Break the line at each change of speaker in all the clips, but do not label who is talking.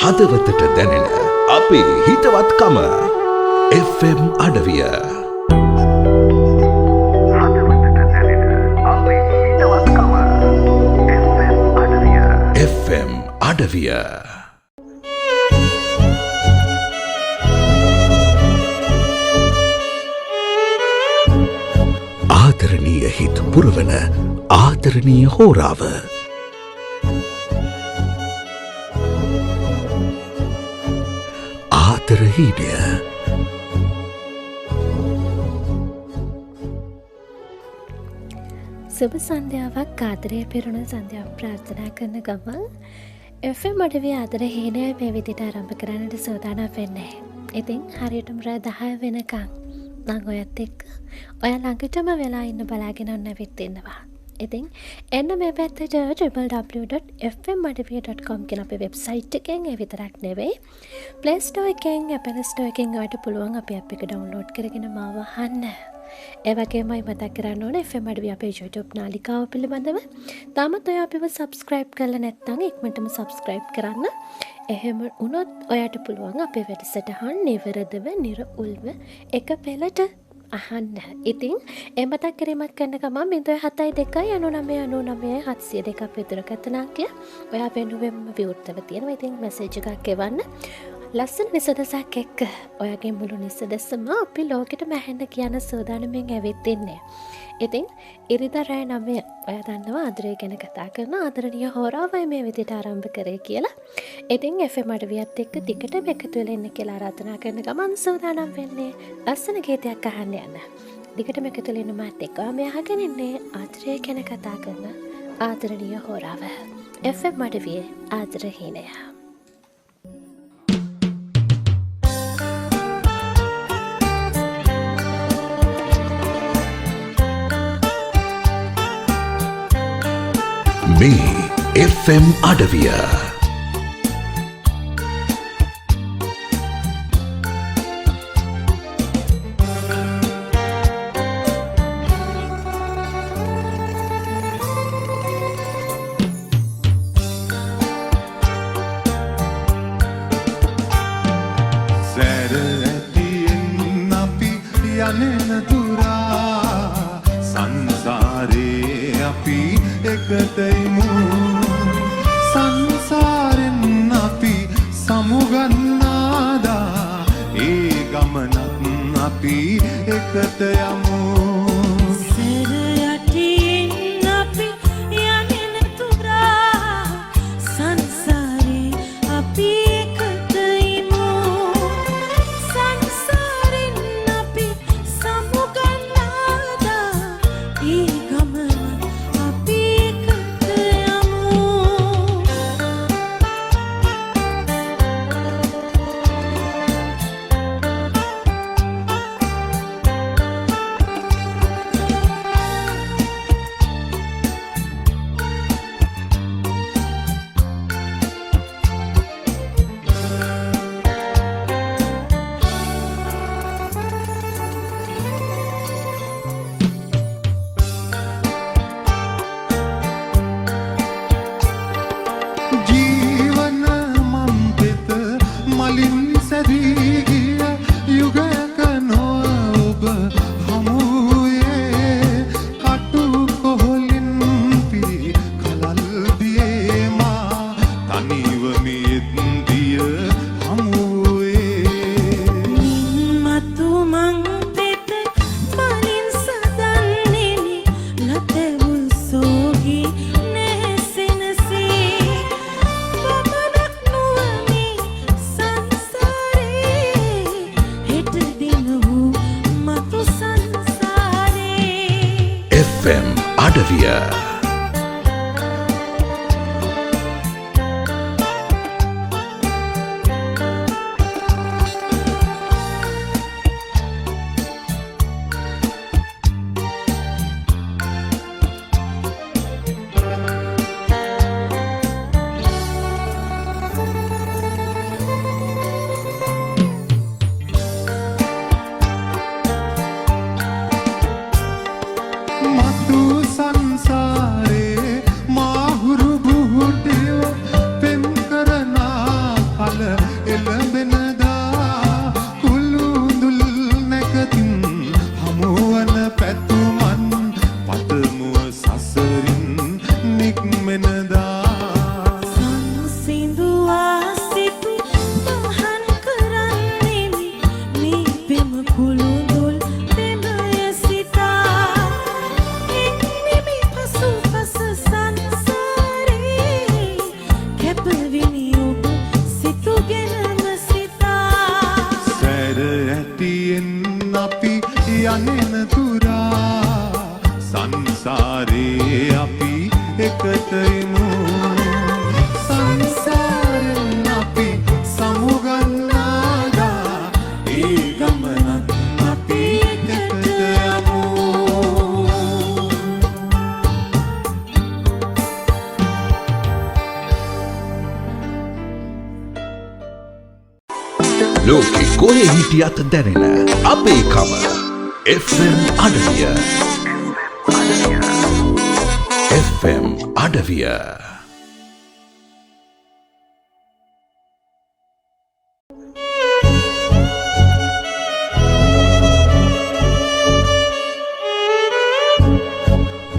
හදවතට දැනෙන අපේ හිතවත්කම FM අඩවිය. හදවතට දැනෙන අපේ හිතවත්කම FM අඩවිය. FM අඩවිය. ආදරණීය හිත් පුරවන ආදරණීය හෝරාව. ආදර හීනය.
සුබ සන්ධ්‍යාවක්. ආදරය පිරුණ සන්ධ්‍යාවක් ප්‍රාර්ථනා කරන ගමන් FM අඩවිය ආදර හීනය මේ විදිහට ආරම්භ කරන්නට සූදානම් වෙන්නේ. ඉතින් හරියටම රෑ 10 වෙනකන් මං ඔයත් එක්ක ඔයා ළඟටම වෙලා ඉන්න බලාගෙන ඔන්න ඇවිත් ඉන්නවා. ඉතින් එන්න මේ පැත්තට www.fmadaviya.com කියන අපේ වෙබ්සයිට් එකෙන් ඒ විතරක් නෙවෙයි Play Store එකෙන් Apple Store එකෙන් ඔයාට පුළුවන් අපේ ඇප් එක ඩවුන්ලෝඩ් කරගෙන මාව අහන්න. ඒ වගේමයි මතක් කරන්න ඕනේ FM අඩවිය අපේ YouTube නාලිකාව පිළිබඳව. තාමත් ඔයා අපිව සබ්ස්ක්‍රයිබ් කරලා නැත්නම් ඉක්මනටම සබ්ස්ක්‍රයිබ් කරන්න. එහෙම වුණොත් ඔයාට පුළුවන් අපේ වැඩසටහන් නිවැරදිව නිර්වුල්ව එක පෙළට අහන්න. ඉතින් ඒ මතක් කිරීමක් කරන ගමන් 072 99 99 702 අපේ දුරකථන අංකය ඔයා වෙනුවෙන්ම විවෘතව තියෙනවා. ඉතින් මැසේජ් එකක් එවන්න. ලස්සන නිසදසක් එක්ක ඔයාගේ මුළු නිසදසම අපි ලෝකෙටම ඇහෙන්න කියන සූදානමින් ඇවිත් ඉන්නේ. ඉතින් ඉරිදා රෑ 9 ඔයා දන්නවා ආදරය ගැන කතා කරන ආදරණීය හෝරාවයි මේ විදිහට ආරම්භ කරේ කියලා. ඉතින් FM අඩවියත් එක්ක දිගටම එකතු වෙලා ඉන්න කියලා ආරාධනා කරන ගමන් සූදානම් වෙන්නේ ලස්සන ගීතයක් අහන්න යන්න. දිගටම එකතු වෙලා ඉන්න මාත් එක්ක ඔයා මේ අහගෙන ඉන්නේ ආදරය ගැන කතා කරන ආදරණීය හෝරාව. FM අඩවියේ ආදර හීනය.
මේ FM අඩවිය.
සැර ඇතියෙන් අපි යනෙන තුරා සංසාරේ අපි එකතයිමු. සංසාරෙන් අපි සමුගන්නාදා ඒ ගමනත් අපි එකට යමු.
සැර යටින් අපි යනෙන තුරා සංසාරේ අපි එකතයිමු. සංසාරෙන් අපි සමුගන්නාදා ඒ ගමන අපි එකට යමු.
ජීවන මං පෙත මලින් සැදී ගිය යුගයක නොව ඔබ හමුවේ කටු කොහොලින් පිරි කලල් දියේ මා තනිව මියෙත් දිය හමුවේ.
මින් මතු මං පෙත මලින් සදන්නෙමි ලතැවුල් සෝහි නැසෙනසේ පමණක් නොව මේ සංසාරේ හෙට දින වූ මතු සංසාරේ.
FM අඩවිය.
මතු සංසාරේ
ලෝකෙ කොහේ හිටියත් දැනෙන අපේ කම FM අඩවිය. FM අඩවිය.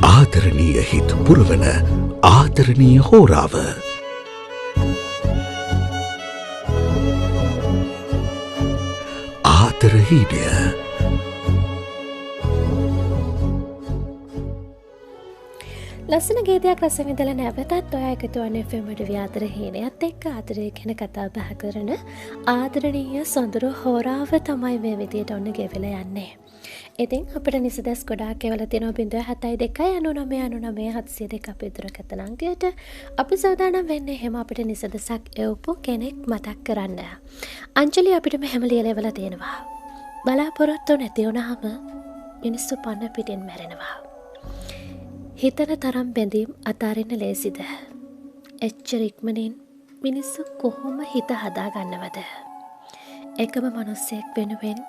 ආදරණීය හිත් පුරවන ආදරණීය හෝරාව. ආදර හීනය.
ලස්සන ගීතයක් රස විඳලා නැවතත් ඔයා එකතු වන්නේ FM අඩවිය ආදර හීනයත් එක්ක ආදරය ගැන කතා බහ කරන ආදරණීය සොඳුරු හෝරාව තමයි මේ විදියට ඔන්න ගෙවිලා යන්නේ. ඉතින් අපිට නිසදස් ගොඩාක් එවලා තියෙනවා 072 99 99 702 අපේ දුරකථන අංකයට. අපි සූදානම් වෙන්නේ එහෙම අපිට නිසදසක් එවපු කෙනෙක් මතක් කරන්න. අංජලි අපිට මෙහෙම ලියලා එවලා තියෙනවා. බලාපොරොත්තු නැති වුණාම මිනිස්සු පණ පිටින් මැරෙනවා. හිතන තරම් බැඳීම් අතාරින්න ලේසිද? එච්චර ඉක්මනින් මිනිස්සු කොහොම හිත හදා ගන්නවද? එකම මනුස්සයෙක් වෙනුවෙන්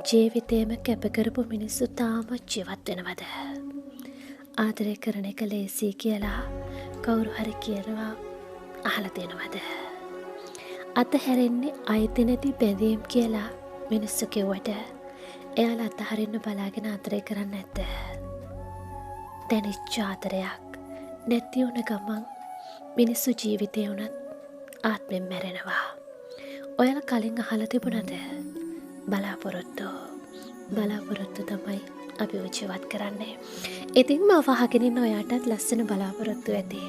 ජීවිතේම කැප කරපු මිනිස්සු තාමත් ජීවත් වෙනවද? ආදරය කරන එක ලේසි කියලා කවුරු හරි කියනවා අහලා තියෙනවද? අතහැරෙන්නේ අයිති නැති බැඳීම් කියලා මිනිස්සු කිව්වට එයාලා අතහරින්න බලාගෙන ආදරය කරන්නේ නැද්ද? දැනිච්ච ආදරයක් නැති වුණ ගමන් මිනිස්සු ජීවිතේ වුණත් ආත්මෙන් මැරෙනවා. ඔයාලා කලින් අහලා තිබුණාද? බලාපොරොත්තු බලාපොරොත්තු තමයි අපිව ජීවත් කරන්නේ. ඉතින් මාව අහගෙන ඉන්න ඔයාටත් ලස්සන බලාපොරොත්තු ඇති.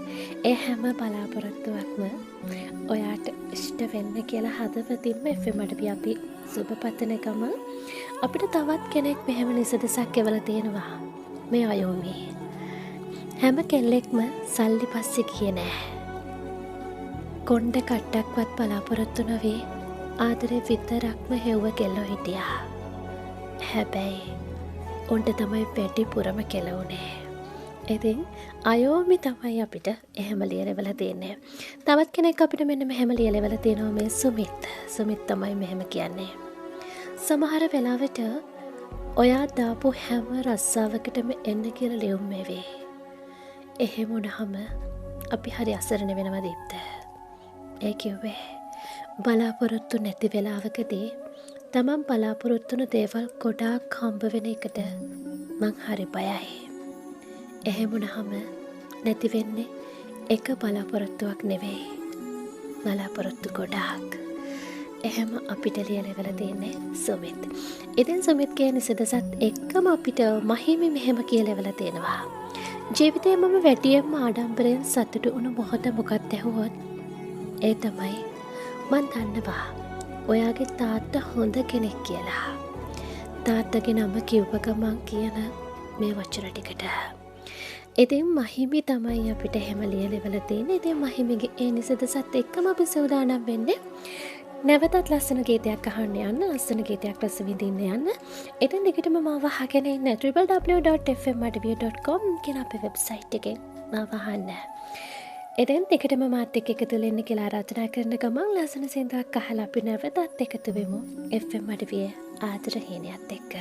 ඒ හැම බලාපොරොත්තුවක්ම ඔයාට ඉෂ්ට වෙන්න කියලා හදවතින්ම FM අඩවිය අපි සුබ පතන ගමන් අපිට තවත් කෙනෙක් මෙහෙම නිසදසක් එවලා තියෙනවා. මේ අයෝමි. හැම කෙල්ලෙක්ම සල්ලි පස්සේ ගියේ නෑ. කොණ්ඩ කට්ටක්වත් බලාපොරොත්තු නොවේ ආදරේ විතරක්ම හෙව්ව කෙල්ලෝ හිටියා. හැබැයි උන්ට තමයි වැඩිපුරම කෙලවුනේ. ඉතින් අයෝමි තමයි අපිට එහෙම ලියලවලා තියෙන්නේ. තවත් කෙනෙක් අපිට මෙන්න මෙහෙම ලියලවලා තියෙනවා මේ සුමිත්. සුමිත් තමයි මෙහෙම කියන්නේ. සමහර වෙලාවට ඔයා දාපු හැම රස්සාවකටම එන්න කියලා ලියුම් එවේ. එහෙම වුණාම අපි හරි අසරණ වෙනවා දීප්ත. ඒ කිව්වේ බලාපොරොත්තු නැති වෙලාවකදී තමන් බලාපොරොත්තු වුණු දේවල් ගොඩාක් හම්බ වෙන එකට මං හරි බයයි. එහෙම වුණාම නැති වෙන්නේ එක බලාපොරොත්තුවක් නෙවෙයි, බලාපොරොත්තු ගොඩාක්. එහෙම අපිට ලියලා තියෙන්නේ සුමිත්. ඉතින් සුමිත්ගේ නිසදසත් එක්කම අපිට මහිමි මෙහෙම කියලා එවලා තියෙනවා. ජීවිතේ මම වැඩියෙන්ම ආඩම්බරයෙන් සතුටු වුණු මොහොත මොකක්ද ඇහුවොත් ඒ තමයි මං දන්නවා ඔයාගේ තාත්තා හොඳ කෙනෙක් කියලා. තාත්තගේ නම කිව්ව ගමන් කියන මේ වචන ටිකට. ඉතින් මහිමි තමයි අපිට එහෙම ලියලා ඉවලා තියෙන්නේ. ඉතින් මහිමිගේ ඒ නිසදසත් එක්කම අපි සූදානම් වෙන්නේ නැවතත් ලස්සන ගීතයක් අහන්න යන්න, ලස්සන ගීතයක් රස විඳින්න යන්න. ඉතින් දිගටම මාව අහගෙන ඉන්න www.fmrw.com කියන අපේ වෙබ්සයිට් එකෙන් මාව අහන්න. ඉතින් දිගටම මාත් එක්ක එකතු වෙන්න කියලා ආරාධනා කරන ගමන් ලස්සන සින්දුවක් අහලා අපි නැවතත් එකතු වෙමු FM අඩවියේ ආදර හීනයත් එක්ක.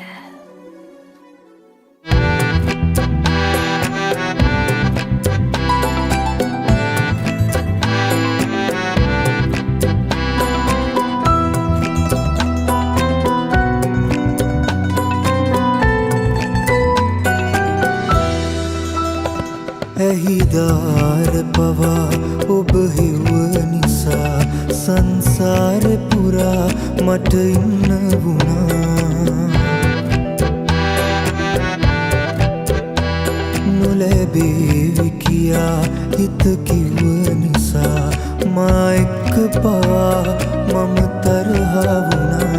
ඇහිදාර පවා ඔබ හෙව්ව නිසා සංසාර පුරා මට ඉන්න වුණා. නොලැබේවි කියා හිත කිව්ව නිසා මා එක්ක පවා මම තරහ වුණා.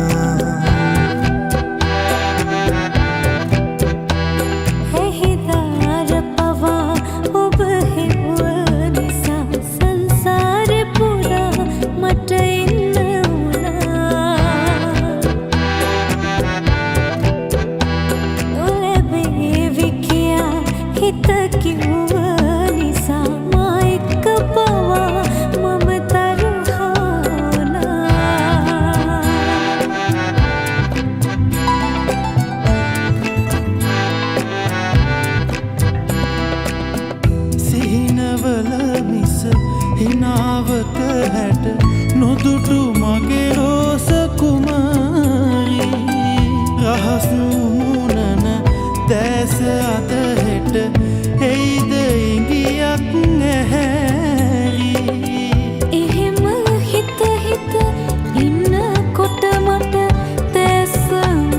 මම තරහා වුණා.
දුටු මගේ රෝස කුමාරී. රහස් මුමුණන දැස අද හෙට එයිද ඉඟියක් ඇහැරී.
එහෙම හිත හිත ඉන්නකොට මට දැස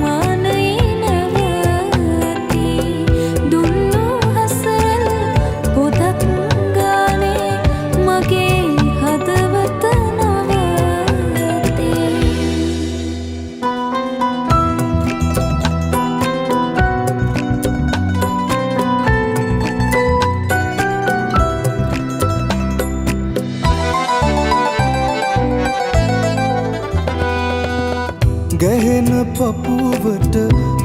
මානයේ නැවතී. දුන්නු හසරල් පොදක් ගානේ මගේ හදවත නවතී.
ගැහෙන පපුුවට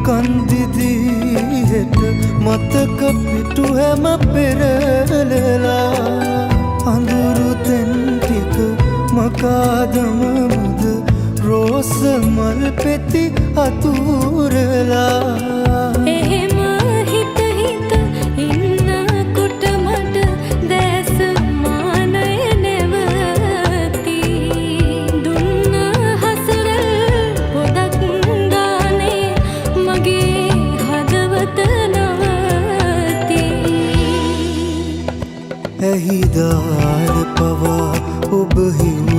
කන්දිදී හෙට මතක පිටු හැම පෙරලලා, අඳුරු තැන් ටික මකාදම මුද රෝස මල් පෙති අතුරලා.
එහෙම හිත හිත ඉන්නකොට මට දැස මානය නැවතී. දුන්න හසරල් පොදක් ගානේ මගේ හදවත නවතී.
ඇහිදාර පවා ඔබ හෙව්ව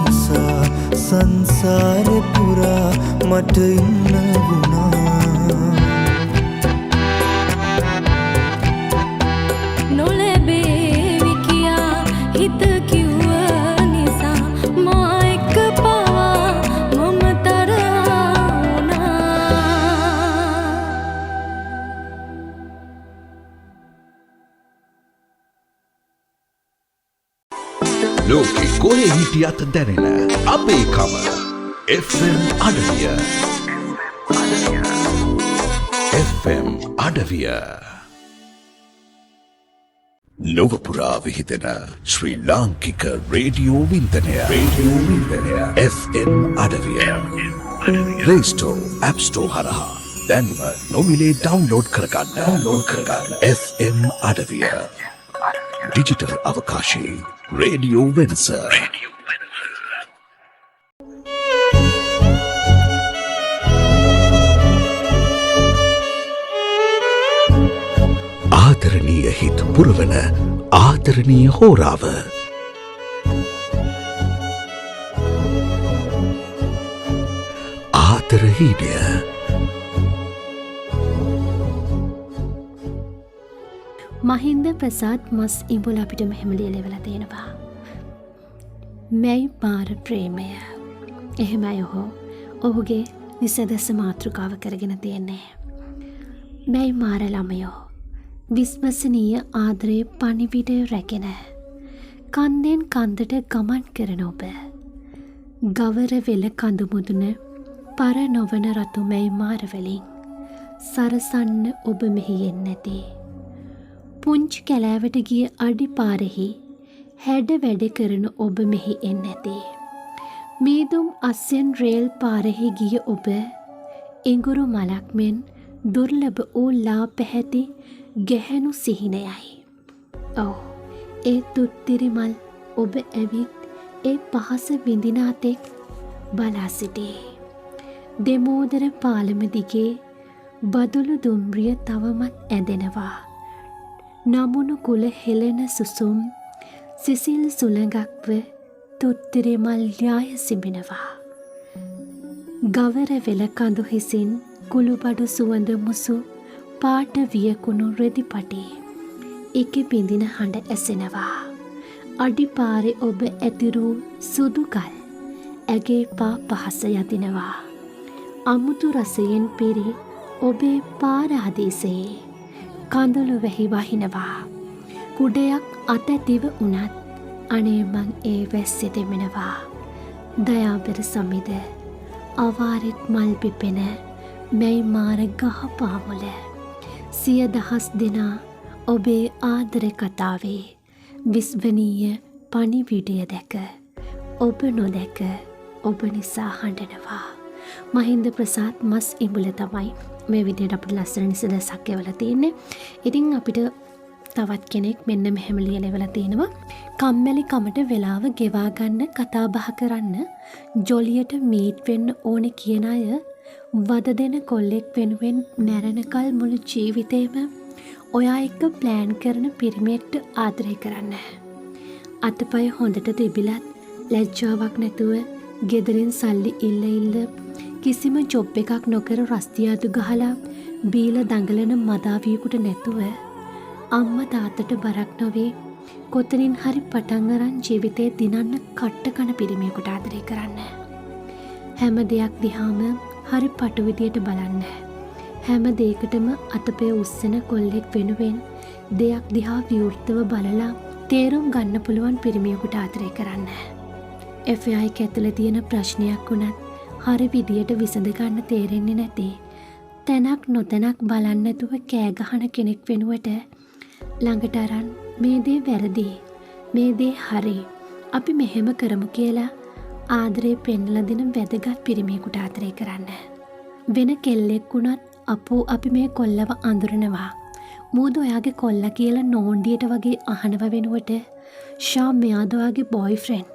නිසා සංසාරෙ පුරා මට ඉන්න වුණා.
නොලැබේවි කියා හිත කිව්ව නිසා මා එක්ක පවා මම තරහා වුණා.
ලෝකෙ කොහේ හිටියත් දැනෙන අපේ කම FM අඩවිය. FM අඩවිය. ලොව පුරා විහිදෙන ශ්‍රී ලාංකික රේඩියෝ වින්දනය, රේඩියෝ වින්දනය FM අඩවිය. Play Store, App Store හරහා දැන්ම නොමිලේ ඩවුන්ලෝඩ් කරගන්න. ඩවුන්ලෝඩ් කරගන්න FM අඩවිය. ඩිජිටල් අවකාශයේ රේඩියෝ වෙනස. ආදරණීය හිත් පුරවන ආදරණීය හෝරාව. ආදර හීනය.
මහින්ද ප්‍රසාද් මස් ඉඹුල අපිට මෙහෙම ලියලා එවලා තියෙනවා. මැයි මාර ප්‍රේමය. එහෙමයි ඔහු ඔහුගේ නිසදස මාතෘකාව කරගෙන තියෙන්නේ. මැයි මාර ළමයෝ විශ්වසනීය ආදරයේ පණිවිඩය රැගෙන කන්දෙන් කන්දට ගමන් කරන ඔබ, ගවර වෙල කඳු මුදුන පර නොවන රතු මැයි මාරවලින් සරසන්න ඔබ මෙහි එන්නැති. පුංචි කැලෑවට ගිය අඩි පාරෙහි හැඩ වැඩ කරන ඔබ මෙහි එන්නැති. මීදුම් අස්සෙන් රේල් පාරෙහි ගිය ඔබ ඉඟුරු මලක් මෙන් දුර්ලභ වූ ලා පැහැති ගැහැණු සිහිනයයි. ඔව්, ඒ තුත්තිරි මල් ඔබ ඇවිත් ඒ පහස විඳිනා තෙක් බලා සිටී. දෙමෝදර පාලම දිගේ බදුළු දුම්රිය තවමත් ඇදෙනවා. නමුණු කුල හෙළෙන සුසුම් සිසිල් සුළඟක්ව තුත්තිරි මල් යාය සිඹිනවා. ගවර වෙල කඳු හිසින් කුළුබඩු සුවඳ මුසු පාට වියකුණු රෙදිපටි ඉකි බිඳින හඬ ඇසෙනවා. අඩිපාරේ ඔබ ඇතිරූ සුදු ගල් ඇගේ පා පහස යදිනවා. අමුතු රසයෙන් පිරි ඔබේ පාරාදීසයේ කඳුළු වැහි වහිනවා. කුඩයක් අතැතිව වුණත් අනේ මං ඒ වැස්සේ දෙමෙනවා. දයාබර සමිද අවාරෙත් මල් පිපෙන මැයි මාර ගහ පාමුල සිය දහස් දෙනා ඔබේ ආදර කතාවේ විශ්වනීය පණිවිඩය දැක ඔබ නොදැක ඔබ නිසා හඬනවා. මහින්ද ප්‍රසාද් මස් ඉඹුල තමයි මේ විදිහට අපිට ලස්සන නිසදසක් එවලා තියෙන්නේ. ඉතින් අපිට තවත් කෙනෙක් මෙන්න මෙහෙම ලියලා එවලා තිනවා. කම්මැලි කමට වෙලාව ගෙවා ගන්න, කතා බහ කරන්න, ජොලියට මීට් වෙන්න ඕනේ කියන අය වද දෙන කොල්ලෙක් වෙනුවෙන් මැරෙනකල් මුළු ජීවිතේම ඔයා එක්ක ප්ලෑන් කරන පිරිමියෙක්ට ආදරය කරන්න. අතපය හොඳට තිබිලත් ලැජ්ජාවක් නැතුව ගෙදරින් සල්ලි ඉල්ල ඉල්ල කිසිම ජොබ් එකක් නොකර රස්තියාදු ගහලා බීලා දඟලන මදාවියෙකුට නැතුව අම්මා තාත්තට බරක් නොවේ කොතනින් හරි පටන් අරන් ජීවිතේ දිනන්න කට්ට කන පිරිමියෙකුට ආදරය කරන්න. හැම දෙයක් දිහාම හරි පටු විදියට බලන්න. හැම දෙයකටම අතපය උස්සන කොල්ලෙක් වෙනුවෙන් දෙයක් දිහා විවෘතව බලලා තේරුම් ගන්න පුළුවන් පිරිමියෙකුට ආදරය කරන්න. FAI එක ඇතුලේ තියෙන ප්‍රශ්නයක් වුණත් හරි විදියට විසඳ ගන්න තේරෙන්නේ නැති තැනක් නොතැනක් බලන්න නැතුව කෑ ගහන කෙනෙක් වෙනුවට ළඟට අරන් මේ දේ වැරදි, මේ දේ හරි, අපි මෙහෙම කරමු කියලා ආදරේ පෙන්ලා දෙන වැදගත් පිරිමියෙකුට ආදරය කරන්න. වෙන කෙල්ලෙක් වුණත් අපෝ අපි මේ කොල්ලව අඳුරනවා, මූද ඔයාගේ කොල්ලා කියලා නෝන්ඩියට වගේ අහනව වෙනුවට ෂා මෙයාද ඔයාගේ බොයිෆ්‍රෙන්ඩ්,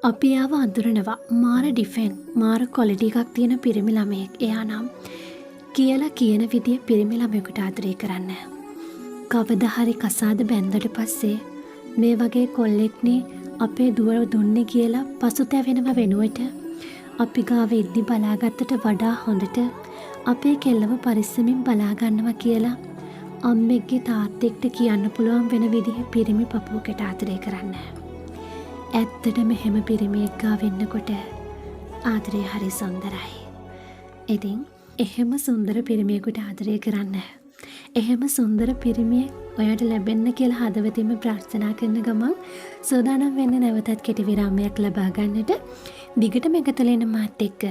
අපි එයාව අඳුරනවා, මාර ඩිෆෙන්, මාර ක්වොලිටි එකක් තියෙන පිරිමි ළමයෙක් එයා නම් කියලා කියන විදිය පිරිමි ළමයෙකුට ආදරය කරන්න. කවදා හරි කසාද බැන්දට පස්සේ මේ වගේ කොල්ලෙක්නේ අපේ දුවව දුන්නේ කියලා පසුතැවෙනව වෙනුවට අපි ගාව ඉද්දි බලාගත්තට වඩා හොඳට අපේ කෙල්ලව පරිස්සමින් බලාගන්නවා කියලා අම්මෙක්ගේ තාත්තෙක්ට කියන්න පුළුවන් වෙන විදිහ පිරිමි පපුවකට ආදරය කරන්න. ඇත්තටම එහෙම පිරිමියෙක් ගාව ඉන්නකොට ආදරය හරි සුන්දරයි. ඉතින් එහෙම සුන්දර පිරිමියෙකුට ආදරය කරන්න. එහෙම සුන්දර පිරිමියෙක් ඔයාට ලැබෙන්න කියලා හදවතින්ම ප්‍රාර්ථනා කරන ගමන් සූදානම් වෙන්න නැවතත් කෙටි විරාමයක් ලබා ගන්නට. දිගටම එකතු වෙලා ඉන්න මාත් එක්ක.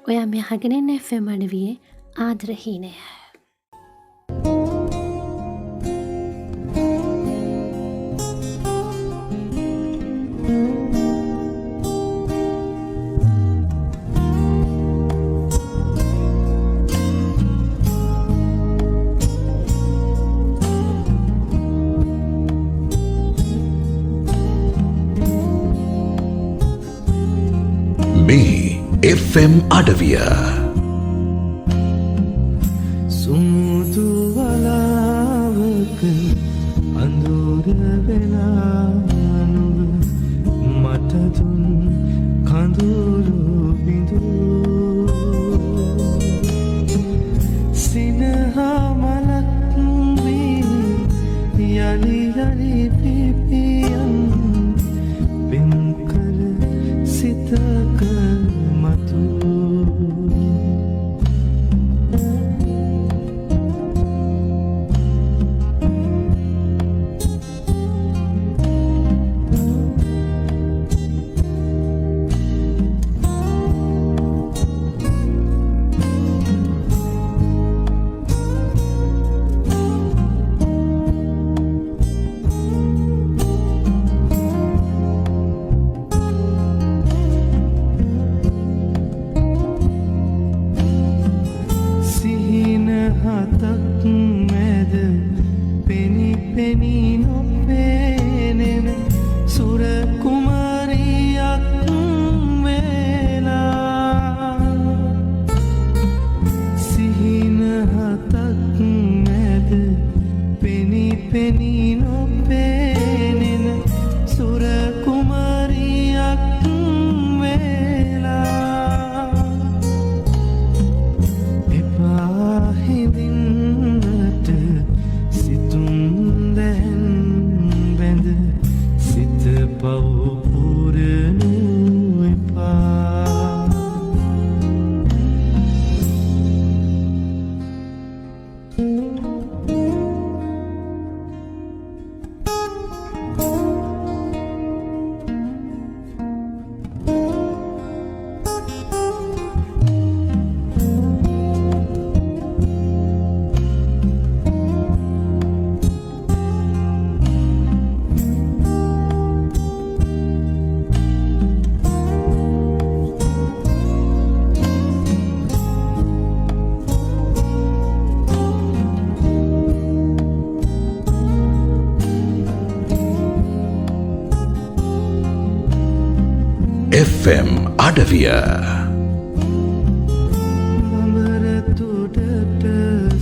ඔයා මේ අහගෙන ඉන්න FM අඩවියේ ආදර හීනය.
මේ FM අඩවිය.
සුමුදු වලාවක අඳුර වෙලා නුඹ මට දුන් කඳුළු බිඳු සිනහා මලක් වී යලි යලි පිපියන් පෙම් කර සිතක මතු.
FM අඩවිය.
බඹර තුඩට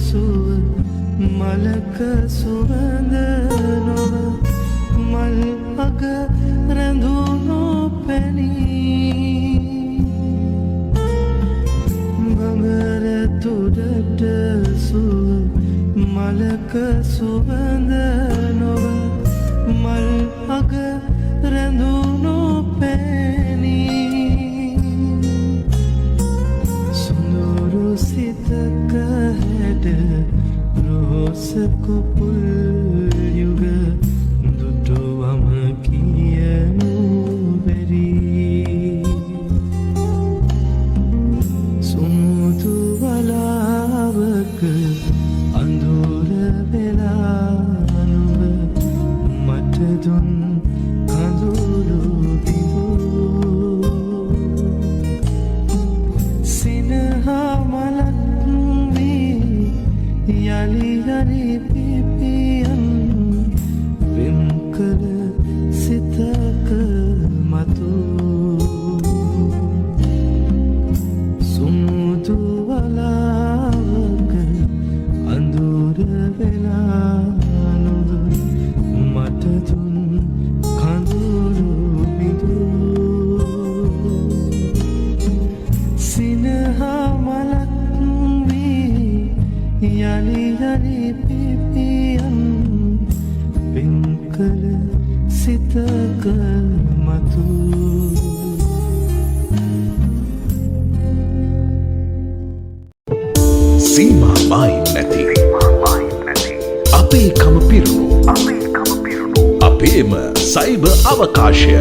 සුව මලක සුවඳ නොව මල් අග රැඳුණු පැණි. බඹර තුඩට සුව මලක සුවඳ නොව මල් අග රැඳුණු පැණි. සුඳුරු සිතක හැඩ රෝස කුපුල් යුග දුටුවම කියනු බැරි. සුමුදු වලාවක අඳුර වෙලා නුඹ මට දුන් කඳුළු බිඳු. සිනහා මලක් වී යලි යලි පිපියන් වෙන් කළ සිතක මතු. සුමුදු වලාවක අඳුර වෙලා නුඹ මට දුන් කඳුළු බිඳු. සිනහා මලක් වී යලි යලි පිපියන් වෙන් කළ සිතක මතු.
සීමා මායිම් නැති අපේ කම පිරුණු අපේම සයිබර් අවකාශය.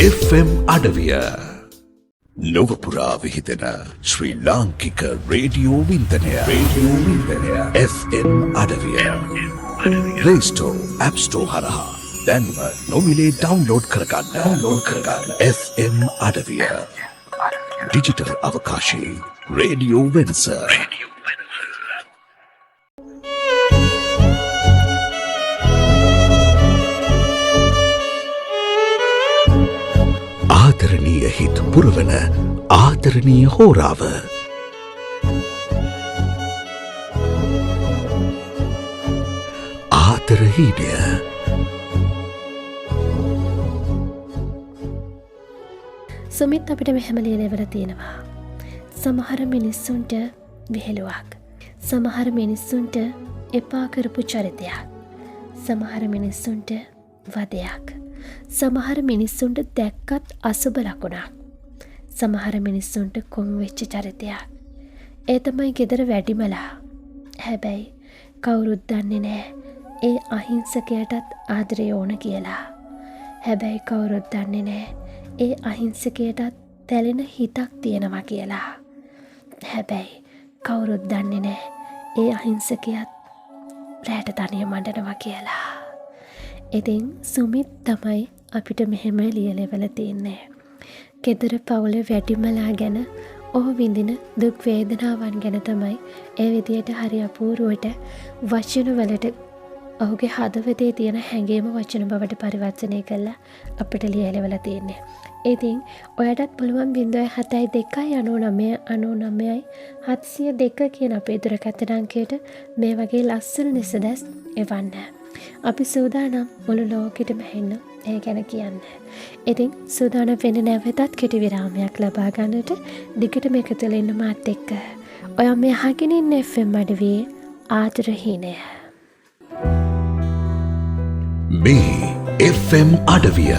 FM අඩවිය. ලොව පුරා විහිදෙන ශ්‍රී ලාංකික රේඩියෝ වින්දනය. රේඩියෝ වින්දනය FM අඩවිය. Play Store, App Store හරහා දැන්ම නොමිලේ ඩවුන්ලෝඩ් කරගන්න. ඩවුන්ලෝඩ් කරගන්න FM අඩවිය. ඩිජිටල් අවකාශයේ රේඩියෝ වෙනස. ආදරණීය හිත් පුරවන ආදරණීය හෝරාව. ආදර හීනය.
සුමිත් අපිට මෙහෙම ලියලා ඉවර තියෙනවා. සමහර මිනිස්සුන්ට විහිළුවක්. සමහර මිනිස්සුන්ට එපා කරපු චරිතයක්. සමහර මිනිස්සුන්ට වදයක්. සමහර මිනිස්සුන්ට දැක්කත් අසුබ ලකුණක්. සමහර මිනිස්සුන්ට කොන් වෙච්ච චරිතයක්. ඒ තමයි ගෙදර වැඩිමලා. හැබැයි කවුරුත් දන්නේ නෑ ඒ අහිංසකයටත් ආදරය ඕන කියලා. හැබැයි කවුරුත් දන්නේ නෑ ඒ අහිංසකයටත් තැලෙන හිතක් තියෙනවා කියලා. හැබැයි කවුරුත් දන්නේ නෑ ඒ අහිංසකයත් රෑට තනියම අඬනවා කියලා. ඉතින් සුමිත් තමයි අපිට මෙහෙම ලියලෙවල තියෙන්නේ. ගෙදර පවුලේ වැඩිමලා ගැන ඔහු විඳින දුක් වේදනාවන් ගැන තමයි ඒ විදියට හරි අපූර්වට වචන වලට ඔහුගේ හදවතේ තියෙන හැඟීම වචන බවට පරිවර්තනය කරලා අපිට ලියලෙවල තියෙන්නේ. ඉතින් ඔයාටත් පුළුවන් බිංදුවයි හතයි දෙකයි අනූ නමය අනූ නමයයි හත්සිය දෙක කියන අපේ දුරකථන අංකයට මේ වගේ ලස්සන නිසදැස් එවන්න. අපි සූදානම් මුළු ලෝකෙටම ඇහෙන්න ඒ ගැන කියන්න. ඉතින් සූදානම් වෙන්න නැවතත් කෙටි විරාමයක් ලබා ගන්නට දිගටම එකතු වෙලා ඉන්න මාත් එක්ක. ඔයා මේ අහගෙන ඉන්න FM අඩවියේ ආදර හීනය.
මේ FM අඩවිය.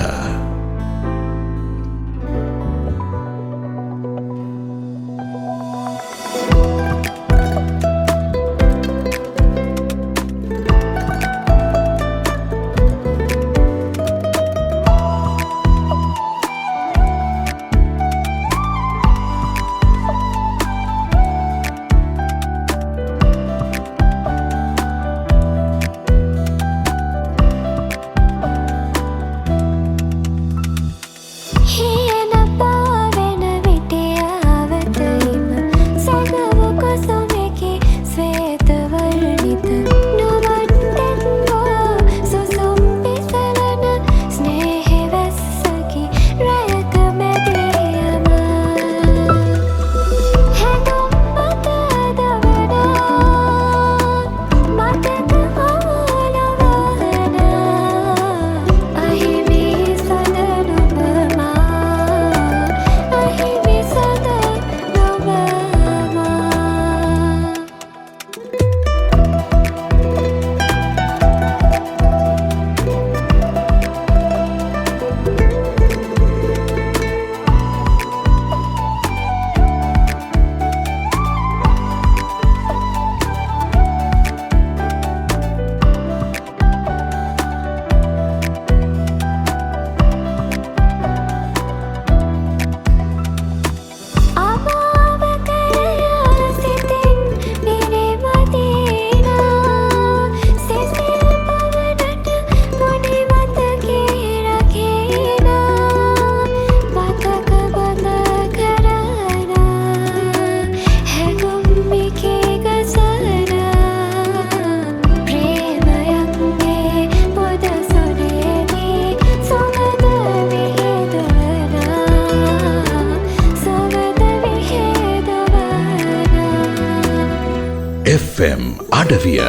FM අඩවිය.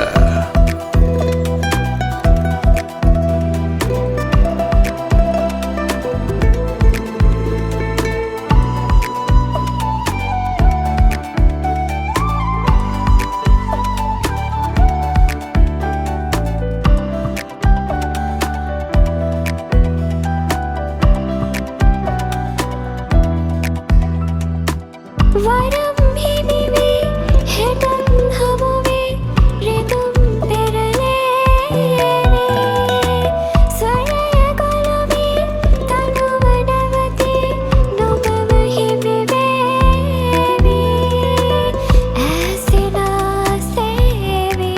වරම් හිමිවේ හෙටත් හමුවේ රිදුම් පෙරලේවේ ස්වරය ගොළුවේ තනුව නැවතී නුඹව හිමි වේවි ඈසිනා සේවි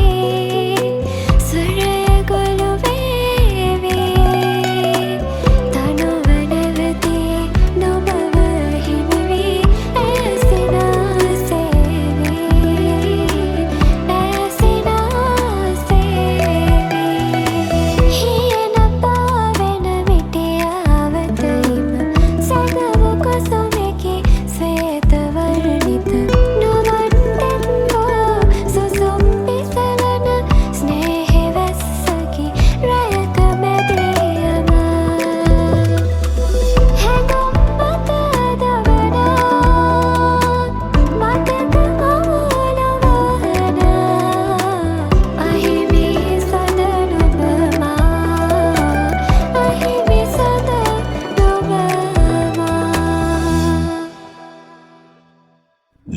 ස්වරය ගොළු වේවි තනුව නැවතී නුඹව හිමි වී ඈසිනා සේවි ඈසිනා සේවි හීන පාවෙන මිටියාවත හිම සැඟවූ කුසුමෙකි ශ්වේත වර්ණිත නුවන් තෙත් සුසුම් පිසලන ස්නේහ වැස්සකි රැයක මැදියම හැඟුම් මත දවන මතක අවුලවන අහිමි සඳ නුඹ මා අහිමි සඳ නුඹ මා.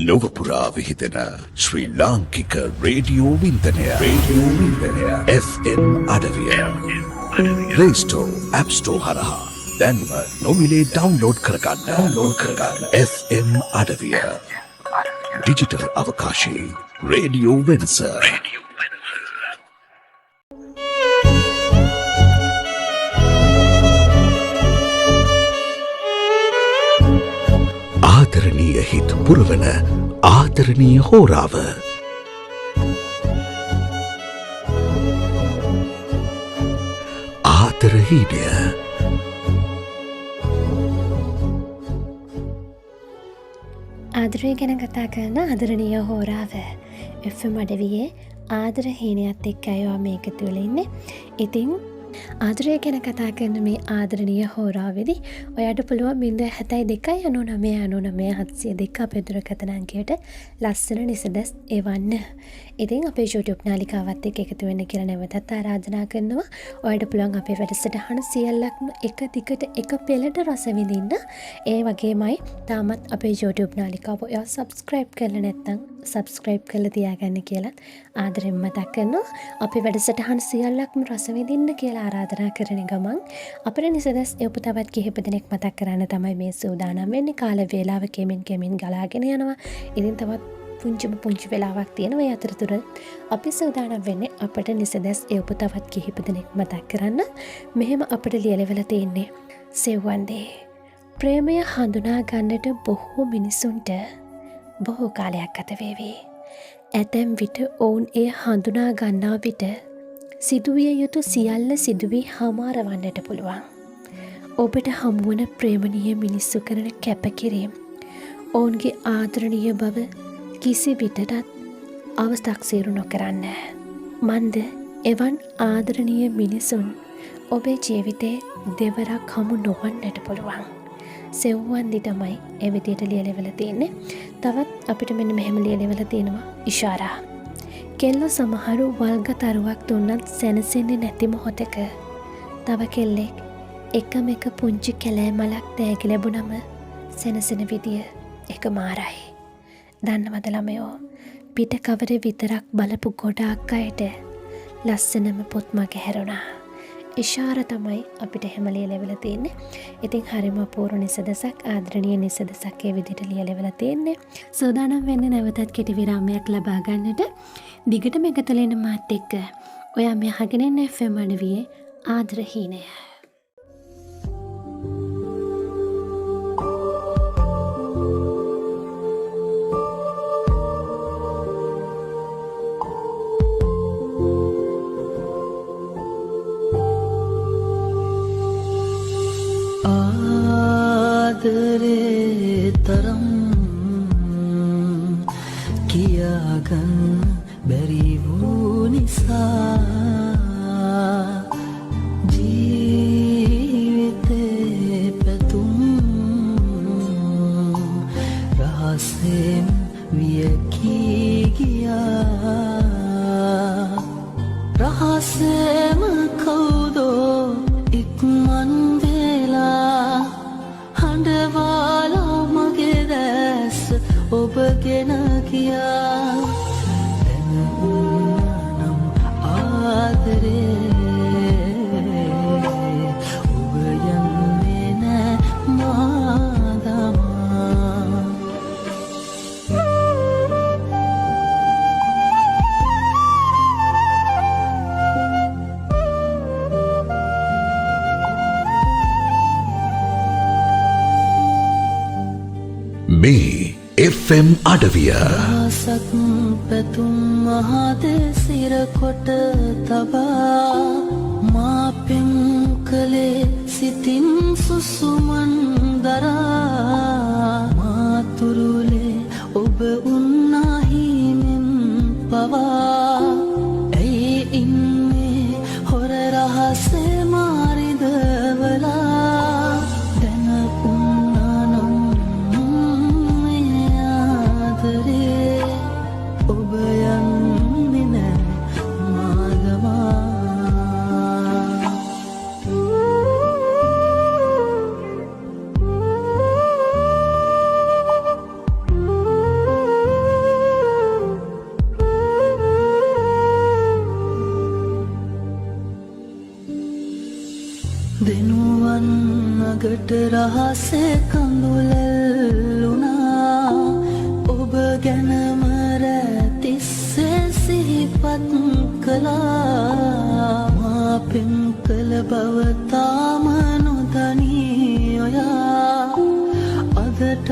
ලොව පුරා විහිදෙන ශ්‍රී ලාංකික රේඩියෝ වින්දනය, රේඩියෝ වින්දනය, FM අඩවිය. Play Store, App Store හරහා දැන්ම නොමිලේ ඩවුන්ලෝඩ් කරගන්න. ඩවුන්ලෝඩ් කරගන්න. FM අඩවිය. ඩිජිටල් අවකාශයේ රේඩියෝ වෙනස. ආදරණීය හිත් පුරවන ආදරණීය හෝරාව. ආදර හීනය.
ආදරය ගැන කතා කරන ආදරණීය හෝරාව FM අඩවියේ ආදර හීනයත් එක්ක අයවා මේ එකතු වෙලා ඉන්නේ. ඉතින් ආදරය ගැන කතා කරන මේ ආදරණීය හෝරාවේදී ඔයාට පුළුවන් 072 99 99 702 අපේ දුරකථන අංකයට ලස්සන නිසදස් එවන්න. ඉතින් අපේ YouTube නාලිකාවත් එක්ක එකතු වෙන්න කියලා නැවතත් ආරාධනා කරනවා. ඔයාට පුළුවන් අපේ වැඩසටහන සියල්ලක්ම එක දිගට එක පෙළට රස විඳින්න. ඒ වගේමයි තාමත් අපේ YouTube නාලිකාව ඔයා සබ්ස්ක්‍රයිබ් කරලා නැත්නම් සබ්ස්ක්‍රයිබ් කරලා තියාගන්න කියලා ආදරෙන් මතක් කරනවා. අපේ වැඩසටහන් සියල්ලක්ම රස විඳින්න කියලා ආරාධනා කරන ගමන් අපේ නිසදස් එවපු තවත් කිහිප දෙනෙක් මතක් කරන්න තමයි මේ සූදානම් වෙන්නේ. කාල වේලාව කෙමින් කෙමින් ගලාගෙන යනවා. ඉතින් තවත් පුංචිම පුංචි වෙලාවක් තියෙනවා. ඒ අතරතුර අපි සූදානම් වෙන්නේ අපට නිසදස් එවපු තවත් කිහිප දෙනෙක් මතක් කරන්න. මෙහෙම අපට ලියලවලා තියෙන්නේ සෙව්වන්දේ ප්‍රේමය හඳුනා ගන්නට බොහෝ මිනිසුන්ට බොහෝ කාලයක් ගත වේවි. ඇතැම් විට ඔවුන් එය හඳුනා ගන්නා විට සිදුවිය යුතු සියල්ල සිදුවී හමාර වන්නට පුළුවන්. ඔබට හමුවන ප්‍රේමණීය මිනිස්සු කරන කැපකිරීම්, ඔවුන්ගේ ආදරණීය බව කිසි විටටත් අවස්තක්සේරු නොකරන්න. මන්ද එවන් ආදරණීය මිනිසුන් ඔබේ ජීවිතේ දෙවරක් හමු නොවන්නට පුළුවන්. සෙව්වන්දි තමයි ඒ විදියට ලියලෙවලා තියෙන්නේ. තවත් අපිට මෙන්න මෙහෙම ලියලෙවලා තියෙනවා ඉෂාරා. කෙල්ලෝ සමහරු වල්ග තරුවක් දුන්නත් සැනසෙන්නේ නැති මොහොතක තව කෙල්ලෙක් එකම එක පුංචි කැලෑ මලක් තෑගි ලැබුණම සැනසෙන විදිය ඒක මාරයි. දන්නවද ළමයෝ, පිට කවරේ විතරක් බලපු ගොඩාක් අයට ලස්සනම පොත් මග හැරුණා. ඉෂාර තමයි අපිට එහෙම ලියලෙවලා තියෙන්නේ. ඉතින් හරිම අපූර්ව නිසදසක්, ආදරණීය නිසදසක් ඒ විදිහට ලියලෙවලා තියෙන්නේ. සූදානම් වෙන්න නැවතත් කෙටි විරාමයක් ලබා ගන්නට දිගටම එකතු වෙලා ඉන්න මාත් එක්ක. ඔයා මේ අහගෙන ඉන්න FM අඩවියේ ආදර හීනය.
ආදරේ තරම් කියාගන්න බැරි නිසා ජීවිතේ පැතුම් රහසෙන් වියකී ගියා. රහසෙම කවුදෝ ඉක්මන් වෙලා හඬවාලා මගේ දැස් ඔබගෙන ගියා. දැන උන්නා නම් ආදරේ ඔබ යන්නේ නෑ මා දමා.
මේ FM අඩවිය.
රහසක් පැතුම් මහදේ සිරකොට තබා මා පෙම් කළේ සිතින් සුසුමන් දරා. මාතුරුලේ ඔබ උන්නාහිමින් පවා ඇයි ඉන්නේ හොර රහසේ මාරිදවලා. දැන උන්නා නම් මේ ආදරේ ඔබ යන්නේ නෑ මා දමා. දෙනුවන් අගට රහසේ කඳුලෙල්ලුණා. ඔබ ගැනම රෑ තිස්සේ සිහිපත් කළා. මා පෙම් කළ බව තාම නොදනී ඔයා. අදටත්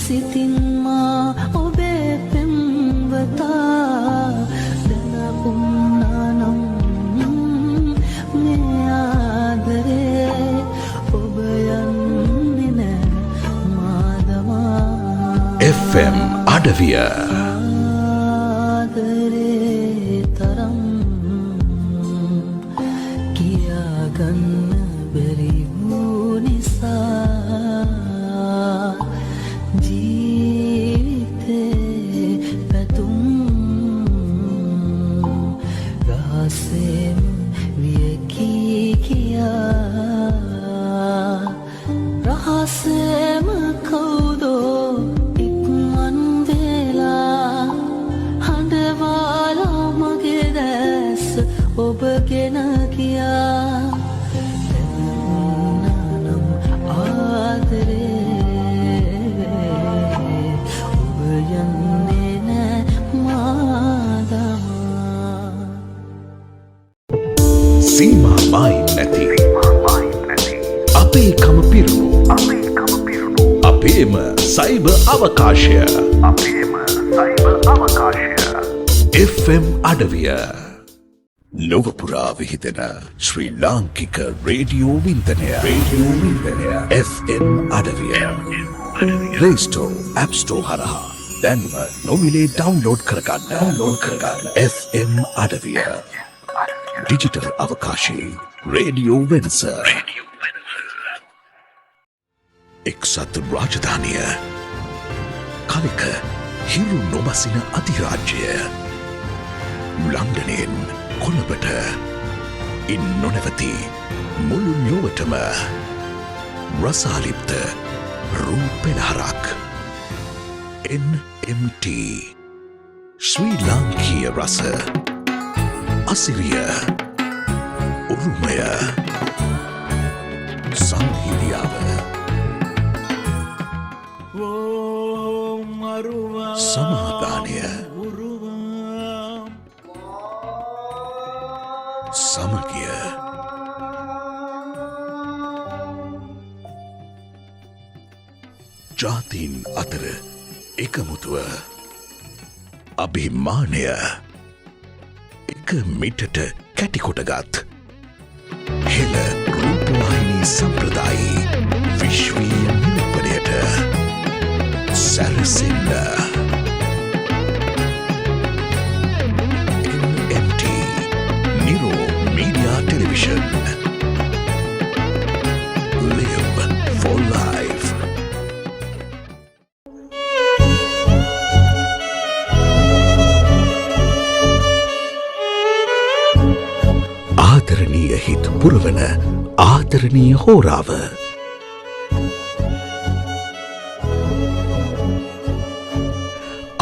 සිතින් මා ඔබේ පෙම්වතා. දැන උන්නා නම් මේ ආදරේ ඔබ යන්නේ නෑ මා දමා.
FM අඩවිය.
ආදරේ තරම් කියාගන්න බැරි වූ නිසා ජීවිතේ පැතුම් රහසෙන් වියකී ගියා. රහසෙම කවුදෝ ඉක්මන් වෙලා හඬවාලා මගේ දැස් ඔබගෙන ගියා. දැන උන්නා නම් ආදරේ ඔබ යන්නේ නෑ මා දමා.
සීමා මායිම් නැති අපේකම පිරුණු අපේම සයිබර් අවකාශය. FM අඩවිය. ලොව පුරා විහිදෙන ශ්‍රී ලාංකික රේඩියෝ වින්දනය. රේඩියෝ වින්දනය. FM අඩවිය. Play Store, App Store හරහා දැන්ම නොමිලේ ඩවුන්ලෝඩ් කරගන්න. ඩවුන්ලෝඩ් කරගන්න. FM අඩවිය. ඩිජිටල් අවකාශයේ රේඩියෝ වෙනස. එක්සත් රාජධානිය කලක හිරු නොබසින අධිරාජ්‍යය ලන්ඩනයෙන් කොළඹට ඉන් නොනැවති මුළු ලොවටම රසාලිප්ත රූ පෙළහරක් NMT ශ්‍රී ලාංකීය රස අසිරිය උරුමය සංහිඳියාව සමාදානය සමගිය ජාතීන් අතර එකමුතුව අභිමානය එක මිටට කැටිකොටගත් හෙළ රූපවාහිනී සම්ප්‍රදායේ විශ්වීය නිරූපණයට සැරසෙන්න NMT. පුරවන ආදරණීය හෝරාව.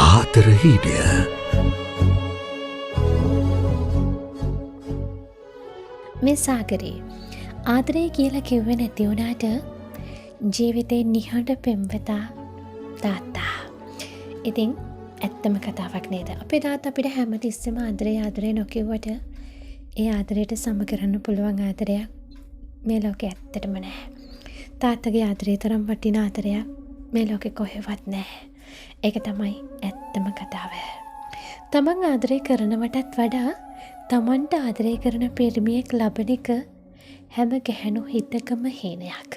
ආදර හීනය.
මේ සාගරේ ආදරේ කියලා කිව්වේ නැති වුණාට ජීවිතේ නිහඬ පෙම්වතා තාත්තා. ඉතින් ඇත්තම කතාවක් නේද? අපේ තාත්තා අපිට හැමතිස්සෙම ආදරේ ආදරේ නොකිව්වට ඒ ආදරයට සම කරන්න පුළුවන් ආදරයක් මේ ලෝකේ ඇත්තටම නෑ. තාත්තගේ ආදරේ තරම් වටින ආදරයක් මේ ලෝකේ කොහෙවත් නෑ. ඒක තමයි ඇත්තම කතාව. තමන් ආදරේ කරනවටත් වඩා තමන්ට ආදරේ කරන පිරිමියෙක් ලබන එක හැම ගැහැණු හිතකම හීනයක්.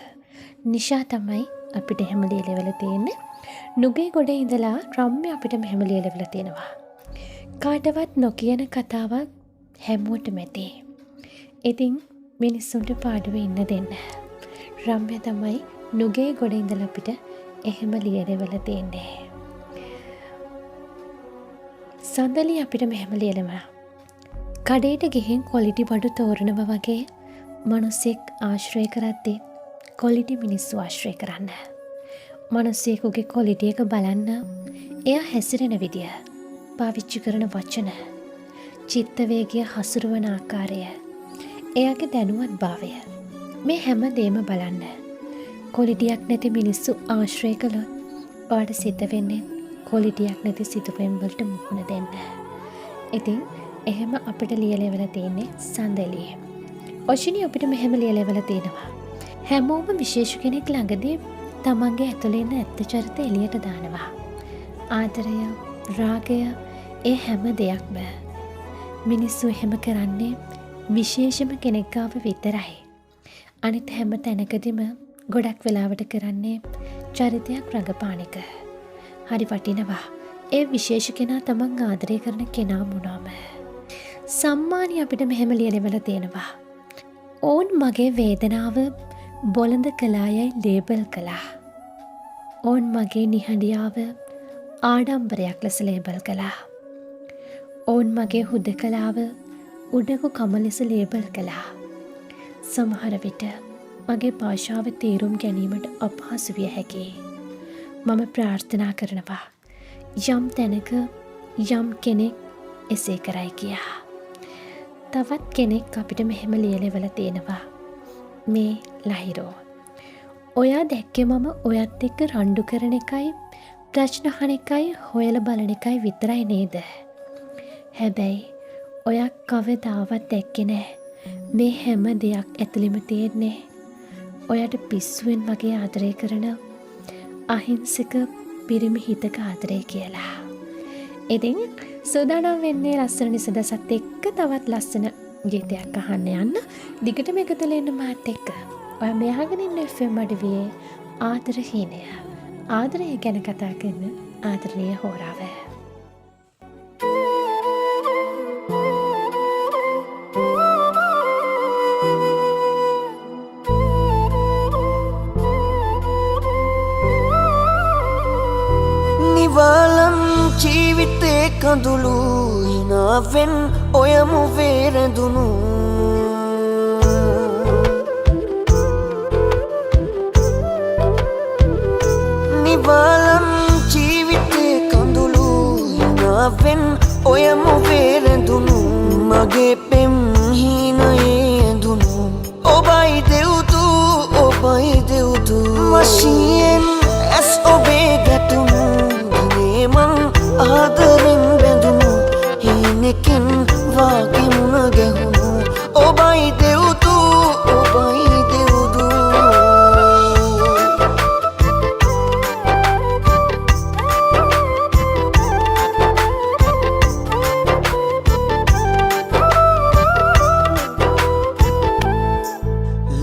නිෂා තමයි අපිට එහෙම ලියලෙවලා තියෙන්නේ. නුගේ ගොඩේ ඉඳලා රම්‍ය අපිට මෙහෙම ලියලෙවලා තියෙනවා. කාටවත් නොකියන කතාවක් හැමෝටම ඇති. ඉතින් මිනිස්සුන්ට පාඩුවේ ඉන්න දෙන්න. රම්‍ය තමයි නුගේ ගොඩේ ඉඳලා අපිට එහෙම ලියලෙවලා තියෙන්නේ. සඳලි අපිට මෙහෙම ලියලෙවලා. කඩේට ගිහින් ක්වොලිටි බඩු තෝරනවා වගේ මනුස්සයෙක් ආශ්‍රය කරද්දී ක්වොලිටි මිනිස්සු ආශ්‍රය කරන්න. මනුස්සයෙකුගේ ක්වොලිටි එක බලන්න එයා හැසිරෙන විදිය, පාවිච්චි කරන වචන, චිත්ත වේගය හසුරුවන ආකාරය, එයාගේ දැනුවත්භාවය, මේ හැම දෙයක්ම බලන්න. ක්වොලිටියක් නැති මිනිස්සු ආශ්‍රය කළොත් ඔයාට සිද්ධ වෙන්නේ ක්වොලිටියක් නැති සිදුවීම් වලට මුහුණ දෙන්න. ඉතින් එහෙම අපිට ලියලෙවලා තියෙන්නේ සඳලි. ඔෂිනි අපිට මෙහෙම ලියලෙවලා තියෙනවා. හැමෝම විශේෂ කෙනෙක් ළඟදී තමන්ගේ ඇතුලේ ඉන්න ඇත්ත චරිත එළියට දානවා. ආදරය, රාගය, ඒ හැම දෙයක්ම. මිනිස්සු එහෙම කරන්නේ විශේෂම කෙනෙක් ගාව විතරයි. අනිත් හැම තැනකදීම ගොඩක් වෙලාවට කරන්නේ චරිතයක් රඟපාන එක. හරි වටිනවා. ඒ විශේෂ කෙනා තමන් ආදරය කරන කෙනා වුණාම. සම්මානි අපිට මෙහෙම ලියලෙවලා තියෙනවා. ඔවුන් මගේ වේදනාව බොළඳ කළායයි ලේබල් කළා. ඔවුන් මගේ නිහඬියාව ආඩම්බරයක් ලෙස ලේබල් කළා. ඔවුන් මගේ හුදකලාව උඩඟු කම ලෙස ලේබල් කළා. සමහර විට මගේ භාෂාව තේරුම් ගැනීමට අපහසු විය හැකියි. මම ප්‍රාර්ථනා කරනවා යම් තැනක යම් කෙනෙක් එසේ කරයි කියා. තවත් කෙනෙක් අපිට මෙහෙම ලියලෙවලා තියෙනවා. මේ ලහිරෝ. ඔයා දැක්කේ මම ඔයත් එක්ක රණ්ඩු කරන එකයි ප්‍රශ්න අහන එකයි හොයලා බලන එකයි විතරයි නේද? හැබැයි ඔයා කවදාවත් දැක්කේ නෑ මේ හැම දෙයක් ඇතුළෙම තියෙන්නේ ඔයාට පිස්සුවෙන් වගේ ආදරය කරන අහිංසක පිරිමි හිතක ආදරය කියලා. ඉතින් සූදානම් වෙන්නේ ලස්සන නිසදසත් එක්ක තවත් ලස්සන ගීතයක් අහන්න යන්න. දිගටම එකතු වෙලා ඉන්න මාත් එක්ක. ඔයා මේ අහගෙන ඉන්න FM අඩවියේ ආදර හීනය. ආදරය ගැන කතා කරන ආදරණීය හෝරාව.
නිවාලම් ජීවිතේ කඳුළු හිනාවෙන් ඔයමු වේරඳුණු. නිවාලම් ජීවිතේ කඳුළු හිනාවෙන් ඔයමු වේරඳුණු. මගේ පෙම් හීනයේ ඇඳුණු ඔබයි දෙව්දු, ඔබයි දෙව්දු. වශයෙන් ඇස් ඔබේ ගැටුණු දිනේ මං ආදරෙන් බැඳුණු හීනකින් වාගේ මුණ ගැහුණු ඔබයි දෙව්දු, ඔබයි දෙව්දු.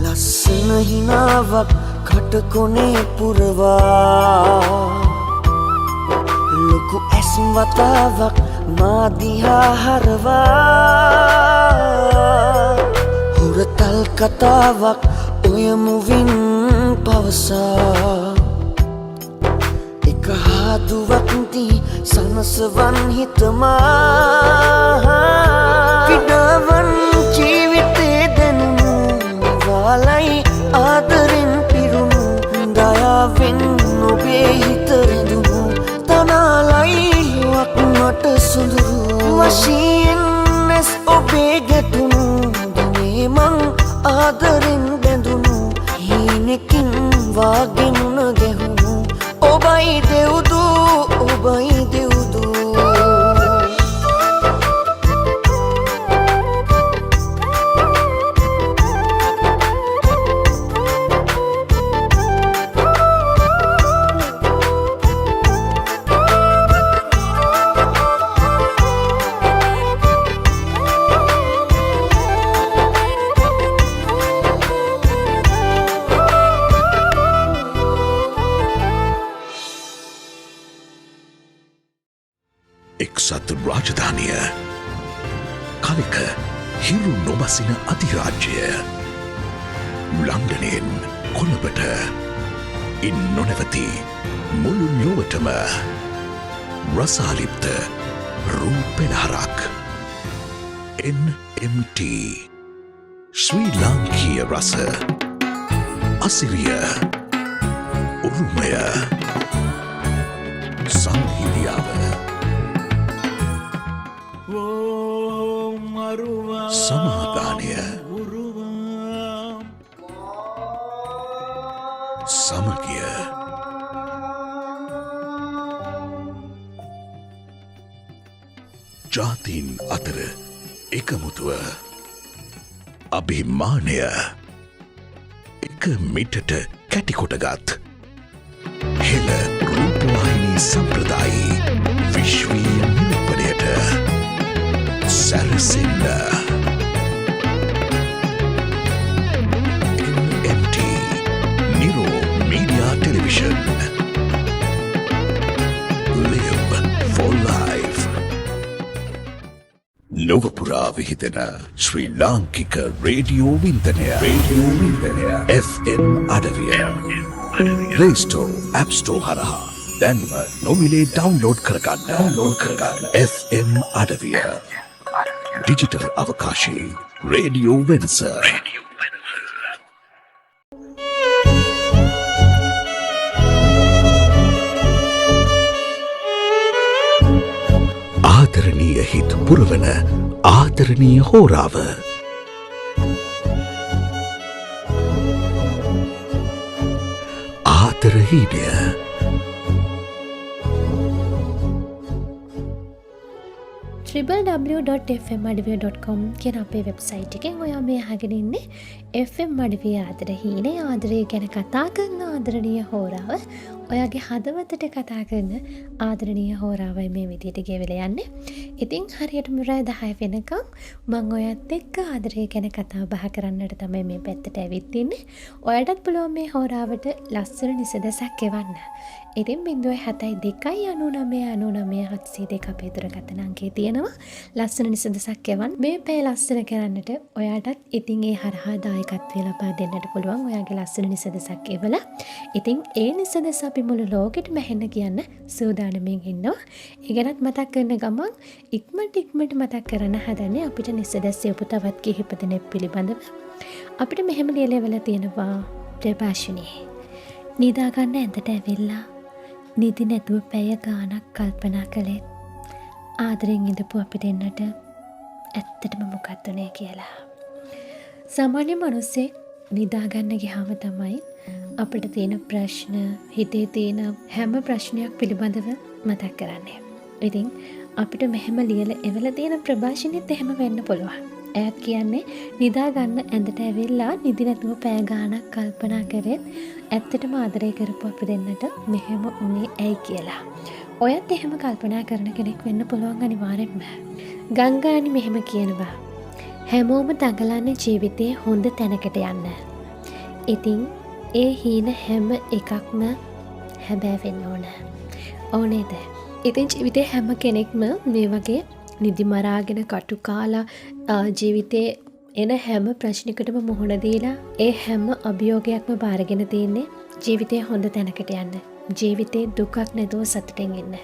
ලස්සන හිනාවක් කටකොනේ පුරවා ලොකු ඇස් වතාවක් මා දිහා හරවා හුරතල් කතාවක් ඔය මුවින් පවසා එක හාදුවක් දී සනසවන් හිතමා. ක්‍රීඩාවන් ජීවිතේ දැනුණු ආශාවෙන් ඔබේ හිත රැඳුණු තනාලයිවක් මට සොඳුරු වශයෙන් ඇස් ඔබේ ගැටුණු දිනේ මං ආදරෙන් බැඳුණු හීනකින් වාගේ මුණ ගැහුණු ඔබයි දෙව්දු ඔබයි දෙව්දු.
එක්සත් රාජධානිය කලෙක හිරු නොබසින අධිරාජ්‍යය ලන්ඩනයෙන් කොළඹට ඉන් නොනැවති මුළු ලොවටම රසාලිප්ත රූ පෙළහරක් NMT ශ්‍රී ලාංකීය රස අසිරිය උරුමය සංහිඳියාව සමාදානය සමගිය ජාතීන් අතර එකමුතුව අභිමානය එක මිටට කැටිකොටගත් හෙළ රූපවාහිනී සම්ප්‍රදායේ විශ්වීය නිරූපණයට සැරසෙන්න NMT Niro Media Television. Live for life. ලොව පුරා විහිදෙන ශ්‍රී ලාංකික රේඩියෝ වින්දනය, රේඩියෝ වින්දනය, FM අඩවිය. Play Store, App Store හරහා දැන්ම නොමිලේ ඩවුන්ලෝඩ් කරගන්න. ඩවුන්ලෝඩ් කරගන්න FM අඩවිය. ඩිජිටල් අවකාශයේ රේඩියෝ වෙනස. ආදරණීය හිත් පුරවන ආදරණීය හෝරාව. ආදර හීනය.
www.fmadv.com කියන අපේ වෙබ්සයිට් එකෙන් ඔයා මේ අහගෙන ඉන්නේ FM අඩවිය ආදර හීනේ, ආදරය ගැන කතා කරන ආදරණීය හෝරාව, ඔයාගේ හදවතට කතා කරන ආදරණීය හෝරාවයි මේ විදියට ගෙවිලා යන්නේ. ඉතින් හරියටම රෑ 10 වෙනකම් මං ඔයත් එක්ක ආදරය ගැන කතා බහ කරන්නට තමයි මේ පැත්තට ඇවිත් ඉන්නේ. ඔයාටත් පුළුවන් මේ හෝරාවට ලස්සන නිසදසක් එවන්න. ඉතින් බිංදුවයි හතයි දෙකයි අනූනමය අනූනමය හත්සිය දෙක අපේ දුරකථන අංකය තියෙනවා. ලස්සන නිසදසක් එවන්න. මේ පැය ලස්සන කරන්නට ඔයාටත් ඉතින් ඒ හරහා දායකත්වය ලබා දෙන්නට පුළුවන් ඔයාගේ ලස්සන නිසදසක් එවලා. ඉතින් ඒ නිසදස අපි මුළු ලෝකෙටම ඇහෙන්න කියන්න සූදානමින් ඉන්නවා. ඒ ගැනත් මතක් කරන ගමන් ඉක්මනට ඉක්මනට මතක් කරන්න හදන්නේ අපිට නිසදස් එවපු තවත් කිහිප දෙනෙක් පිළිබඳව. අපිට මෙහෙම ලියලා එවලා තියෙනවා ප්‍රභාෂිනී. නිදාගන්න ඇඳට ඇවිල්ලා නිදි නැතුව පැය ගාණක් කල්පනා කළේත් ආදරෙන් ඉඳපු අපි දෙන්නට ඇත්තටම මොකක්ද උනේ කියලා. සාමාන්‍ය මිනිස්සෙක් නිදාගන්න ගියාම තමයි අපිට තියෙන ප්‍රශ්න, හිතේ තියෙන හැම ප්‍රශ්නයක් පිළිබඳව මතක් කරන්නේ. ඉතින් අපිට මෙහෙම ලියලා එවලා තියෙන ප්‍රභාෂිනිත් එහෙම වෙන්න පුළුවන්. ඈත් කියන්නේ නිදාගන්න ඇඳට ඇවිල්ලා නිදි නැතුව පැය ගාණක් කල්පනා කරෙත් ඇත්තටම ආදරය කරපු අපි දෙන්නට මෙහෙම උනේ ඇයි කියලා. ඔයත් එහෙම කල්පනා කරන කෙනෙක් වෙන්න පුළුවන් අනිවාර්යෙන්ම. ගංගානි මෙහෙම කියනවා. හැමෝම දඟලන්නේ ජීවිතේ හොඳ තැනකට යන්න. ඉතින් ඒ හීන හැම එකක්ම හැබෑ වෙන්න ඕන. ඔව් නේද? ඉතින් ජීවිතේ හැම කෙනෙක්ම මේ වගේ නිදි මරාගෙන කටු කාලා, ජීවිතේ එන හැම ප්‍රශ්නයකටම මුහුණ දීලා ඒ හැම අභියෝගයක්ම බාරගෙන තියෙන්නේ ජීවිතේ හොඳ තැනකට යන්න. ජීවිතේ දුකක් නැතුව සතුටෙන් ඉන්න.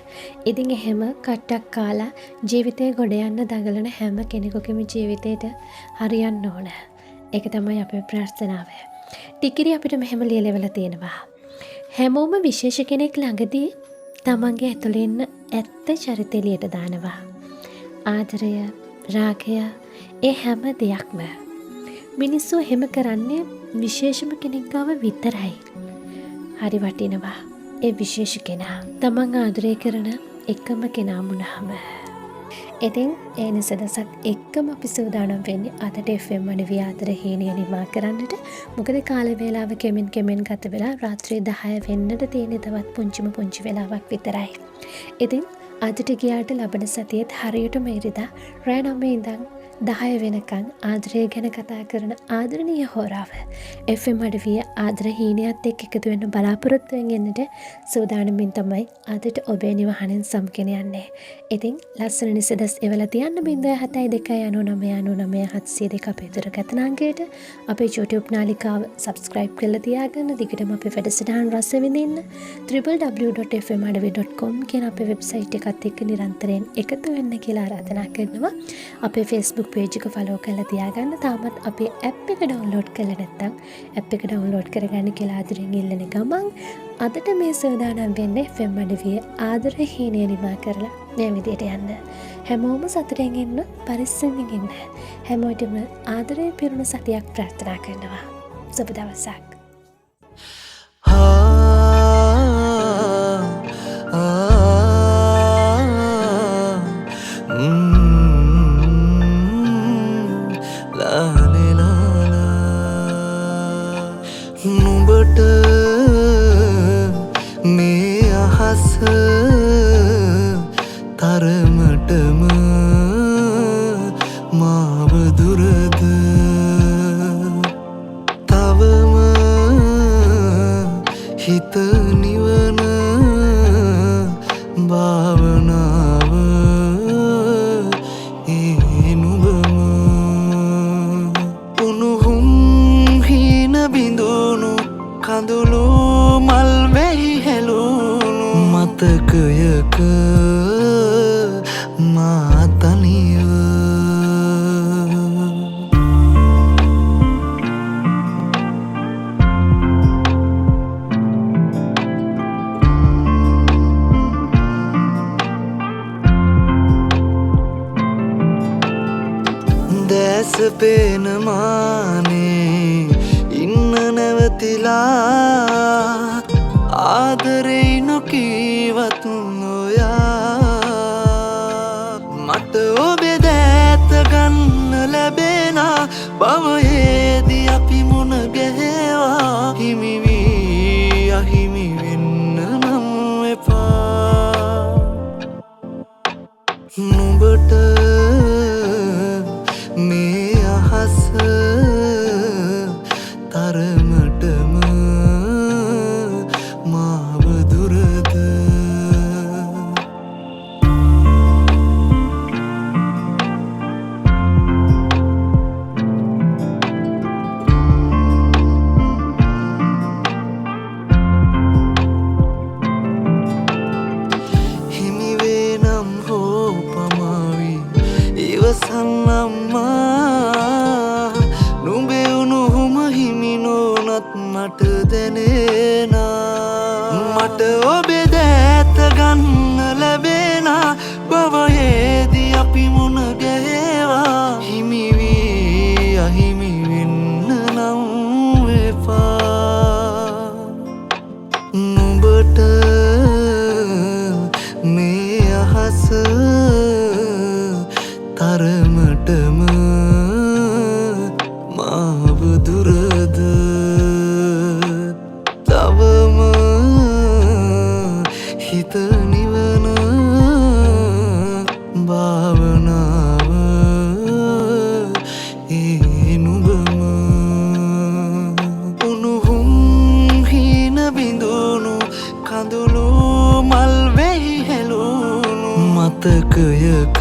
ඉතින් එහෙම කට්ටක් කාලා ජීවිතේ ගොඩ යන්න දඟලන හැම කෙනෙකුගේම ජීවිතේට හරියන්න ඕන. ඒක තමයි අපේ ප්‍රාර්ථනාව. ටිකිරි අපිට මෙහෙම ලියලෙවලා තියෙනවා. හැමෝම විශේෂ කෙනෙක් ළඟදී තමන්ගේ ඇතුළේ ඉන්න ඇත්ත චරිත එළියට දානවා. ආදරය, රාගය, ඒ හැම දෙයක්ම. මිනිස්සු එහෙම කරන්නේ විශේෂම කෙනෙක් ගාව විතරයි. හරි වටිනවා ඒ විශේෂ කෙනා. තමන් ආදරය කරන එකම කෙනා වුණාම. ඉතින් ඒ නිසදසත් එක්කම අපි සූදානම් වෙන්නේ අදට FM අඩවිය ආදර හීනය නිමා කරන්නට. මොකද කාල වේලාව කෙමෙන් කෙමෙන් ගත වෙලා රාත්‍රී 10 වෙන්නට තියෙන තවත් පුංචිම පුංචි වෙලාවක් විතරයි. ඉතින් අදට ගියාට ලබන සතියේත් හරියටම ඉරිදා රෑ 9 ඉඳන් 10 වෙනකන් ආදරය ගැන කතා කරන ආදරණීය හෝරාව FM අඩවිය ආදර හීනයත් එක්ක එකතු වෙන්න බලාපොරොත්තුවෙන් එන්නට සූදානමින් තමයි අදට ඔබේ නිවහනෙන් සම්ගෙන යන්නේ. ඉතින් ලස්සන නිසදස් එවලා තියන්න බිංදුව හතයි දෙකයි අනු නමය අනු නමය හත්සිය දෙක අපේ දුරකථන අංකයට. අපේ YouTube නාලිකාව සබ්ස්ක්‍රයිබ් කරලා තියාගන්න. දිගටම අපේ වැඩසටහන් රස විඳින්න. triple w dot f m adavi dot com කියන අපේ වෙබ්සයිට් එකත් එක්ක නිරන්තරයෙන් එකතු වෙන්න කියලා ආරාධනා කරනවා. අපේ Facebook page එක ෆලෝ කරලා තියාගන්න. තාමත් අපේ ඇප් එක ඩවුන්ලෝඩ් කරලා නැත්නම් ඇප් එක ඩවුන්ලෝඩ් කරගන්න කියලා ආදරෙන් ඉල්ලන ගමන් අදට මේ සූදානම් වෙන්නේ FM අඩවිය ආදර හීනය නිමා කරලා මේ විදියට යන්න. හැමෝම සතුටෙන් ඉන්න, පරිස්සමින් ඉන්න. හැමෝටම ආදරය පිරුණු සතියක් ප්‍රාර්ථනා කරනවා. සුබ දවසක්.
නුඹට මේ අහස තරමටම මාව දුරද තවම හිත නිවන භාවනාව ඒ නුඹම උණුහුම් හීන බිඳුණු කඳුළු මල් වැහි හැලුණු මතකයක මා තනිව දැස පේන මානේ ඉන්න නැවතිලා ආදරේ නොකීවත් නොයා මට ඔබේ දෑත ගන්න ලැබෙනා භවයේදී අපි මුණ ගැහේවා හිමි වී අහිමි වෙන්න නම් එපා නුඹට මේ අහස තරමටම මාව දුරද හිමි වේ නම් හෝ පමාවි ඉවසන්නම් මා නුඹේ උණුහුම හිමි නොවුනත් මට දැනේනා මට ඔබේ දෑත ගන්න ලැබේනා භවයේදී අපි මුණ ගැහේවා හිමි වී අහිමි වෙන්න නම් එපා නුඹට මේ අහස තරමටම මාව දුරද තවම හිත නිවන භාවනාව ඒ නුඹම උණුහුම් හීන බිඳුණු කඳුළු මල් වෙහි හැලුණු මතකයක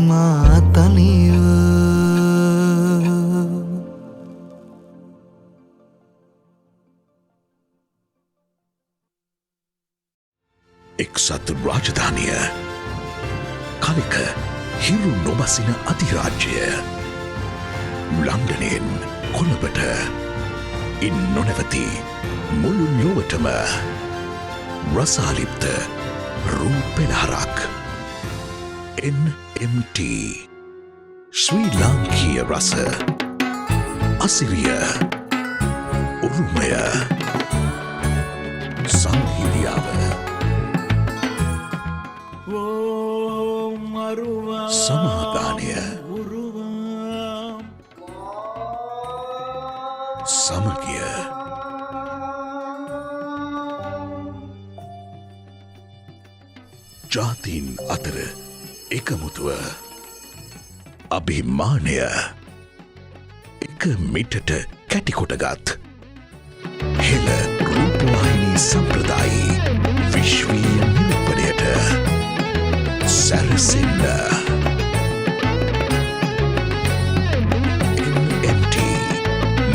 මා තනිව
එක්සත් රාජධානිය කලෙක හිරු නොබසින අධිරාජ්‍යය ලන්ඩනයෙන් කොළඹට ඉන් නොනැවති මුළු ලොවටම රසාලිප්ත රූපෙළහරක්. NMT ශ්‍රී ලාංකීය රස, අසිරිය, උරුමය, සංහිඳියාව, සමාදානය, සමගිය, ජාතීන් අතර එකමුතුව, අභිමානය එක මිටට කැටිකොටගත් හෙළ රූපවාහිනී සම්ප්‍රදායේ විශ්වීය නිරූපණයට සැරසෙන්න. NMT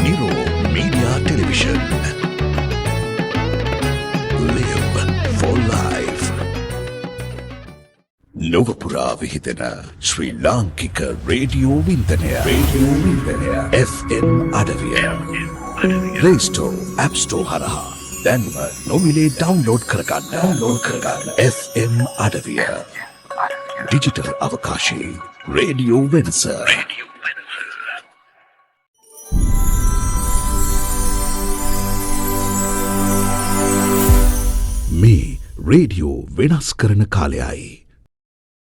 Niro Media Television. Live for life. ලොව පුරා විහිදෙන ශ්‍රී ලාංකික රේඩියෝ වින්දනය, රේඩියෝ වින්දනය, FM අඩවිය. Play Store, App Store හරහා දැන්ම නොමිලේ ඩවුන්ලෝඩ් කරගන්න. ඩවුන්ලෝඩ් කරගන්න. FM අඩවිය. ඩිජිටල් අවකාශයේ රේඩියෝ වෙනස. මේ රේඩියෝ වෙනස් කරන කාලයයි.